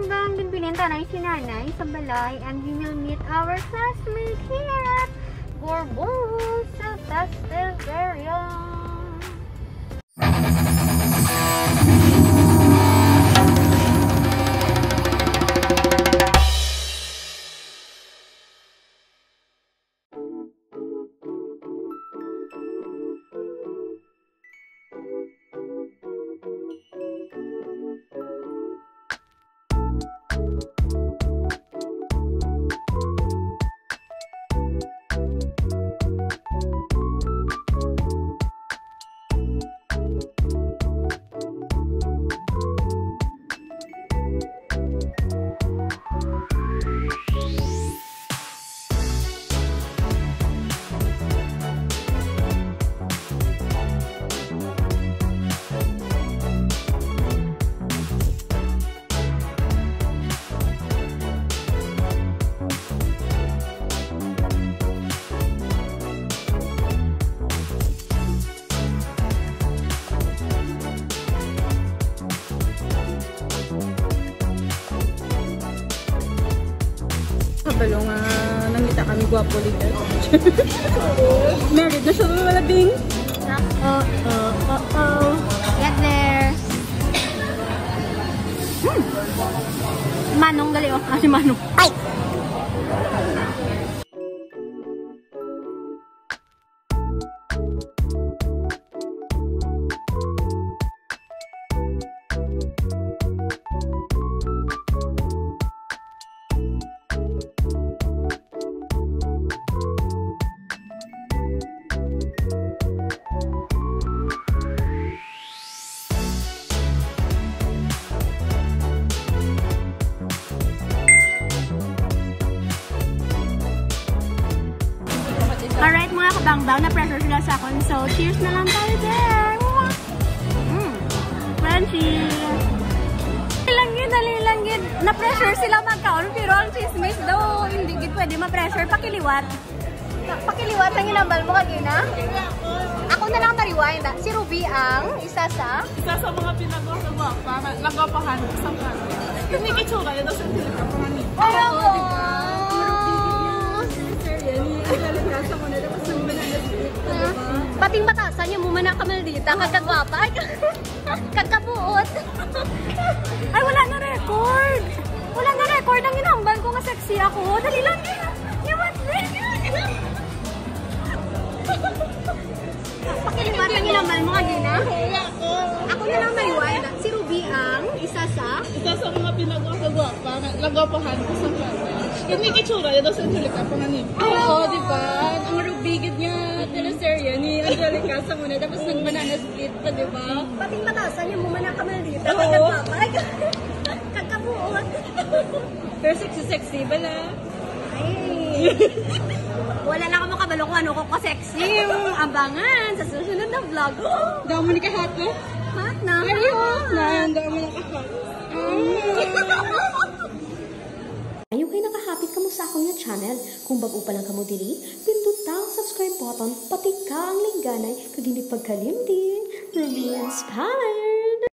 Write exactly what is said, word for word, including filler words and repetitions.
Hanggang ginbilin ta na si Nanay sa balay, and we will meet our classmate here at Borbon sa Festiverium. Kabalo nga nangita kami gwapo dito. Married na siya, wala ding. Oh, oh, oh, oh. Get there. Hmm. Manong gali, oh. Ah, si Manong. Ay! Alright, mga kabangbaw, na-pressure sila sa akon. So, cheers na lang tayo there. Mm. Crunchy. Dali lang gid, dali lang gid. Na-pressure sila magkaon, pero ang chismis daw, hindi gid pwede ma-pressure. Pakiliwat. Pakiliwat ang hinambal mo kagina. Ako na lang ma-rewind, ah. Si Ruby ang isa sa Isa sa mga pinagwapagwapa, nga nagwapahan ko sa kanya. Hindi itsura, ito sa hindi ka panganib. Ay, ako. Sir, yan, yung Angelica sa muna, tapos nang banana split pa, di ba? Pating batasan niya mo man ang kamaldita, kagkagwapa. Ay, kagkabuot. Ay, wala na record. Wala na record ang hinambal ko nga sexy ako. Dali lang. Iwan. Pakiliwat ang hinambal mo kagina. Ako na lang ma-rewind. Si Ruby ang isa sa Isa sa mga pinagwapagwapa, nga nagwapahan ko sa kanya. Hindi itsura, ito sa Angelica, panganib. Oo, di ba? Ang Ruby gid nga teleserye ni Angelica sa muna, tapos nag-banana split pa, di ba? Pating batasan niya mo man ang kamaldita. Oo. Kagkagwapa. Ay, kagkabuot. Pero sexy-sexy bala. Ay. Wala na kamo kabalo kung ano ko ka-sexy. Abangan sa susunod na vlog. Daw mo ni kahato? Hot na. Ay, hot na. Daw mo na kahato. Ayaw kay nakahapit kamo sa akon nga channel. Kung bag-o pa lang kamo diri, pinduta ang subscribe button, pati ka ang lingganay, kag hindi pagkalimti, Ruby Inspire!